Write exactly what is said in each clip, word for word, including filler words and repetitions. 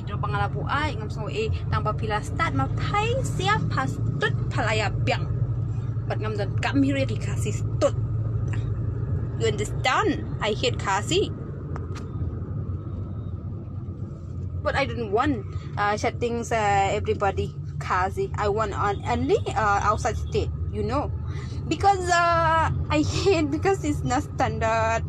Jong ba nga la buh ai ngam sngew ei, tang ba phi la start ma phai siap pha stud pha la ïa biang. Bad ngam donkam hi ruh ïa ki Khasi stud. You understand? I hate Khasi. But I don't want uh, chatting uh, everybody Khasi. I want on only uh, outside state, you know. Because uh, I hate because it's not standard.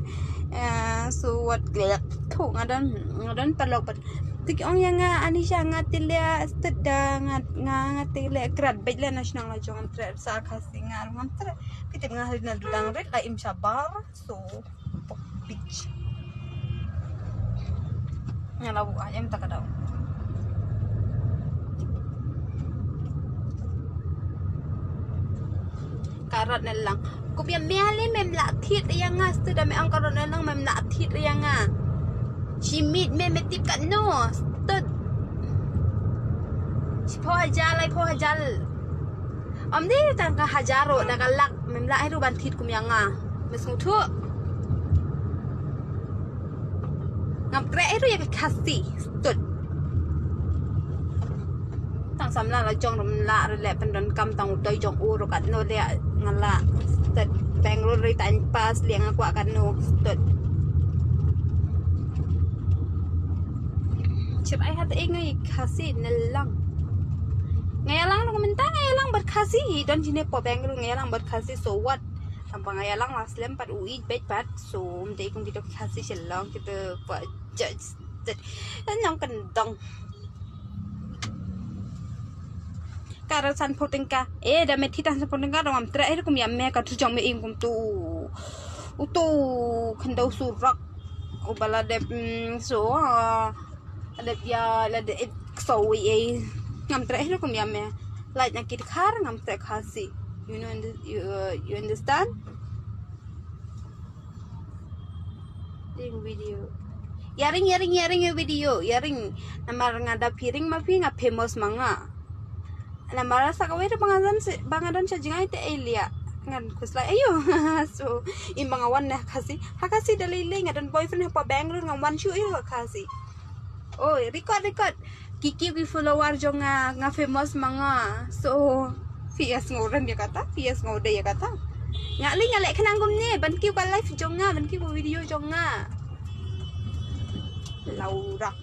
Uh, so what? Tho nga don nga don paralok pat. Te ki ong ïa nga Anisha nga te leh stud da nga nga nga te leh krat beit leh na shnong la jong tre sa Khasi nga ngam tre. Phi tip nga hal na dudang rit la im shabar. So beach. Nga la buh ai em ta ka daw. Ka rot na lang. Kup ïa me ale mem la thied ïa nga stud da me ong ka rot na lang mem la thied ïa nga. Shi miet me me tip katno stud. Shiphew hajar laiphew hajar. Ym dei tang ka hajar ruh da ka lak mem lah hi ruh ban thied kum ïa nga. Me sngewthuh. Ngam treh hi ruh ïa ka Khasi stud. Tang samla la jong rum la ruh leh pyndonkam tang u dei jong u ruh katno leh nga la stud. Bangalore ri time pass leh nga kwah katno stud. Chip ai hat ei ngai Khasi ne lang. Ngai lang ruh mynta ngai lang bad Khasi hi don jine po Bangalore ngai lang bad Khasi so what? Tang ba ngai lang la slem pat u ij beit pat so um dei kum kito Khasi shelong kito po judge. Nang kendong. Ka rot san phew tyngka. Eh da me thied tang san phew tyngka dong am treh eh kum ïa me ka tu jong me ing kum tu. U tu khyndew surok. U ba la dep mm, so ah, la dep ïa la dep so wi eh. Ngam treh eh kum ïa me. Lait na ki dkhar ngam treh Khasi. You know you, uh, you understand? Ring video. Ïa ring ïa ring ïa ring ïa video ïa ring. Namar nga da phi ring ma phi nga famous ma nga. Namar sa kawei da ba nga don ba nga don sha jngai te ei lia. Ngan khuslai ayo. So im ba nga wan na Khasi. Ha Khasi da lei lei nga don boyfriend ha pa Bangalore nga wan shu ayo ha Khasi. Oh record record. Ki kiew ki follower jong nga nga famous ma nga. So phi ïa sngew rem ïa kata phi ïa sngew dei ïa kata. Nga lei nga leh khnang kumne ban kiew ka life jong nga ban kiew ka video jong nga. Laura.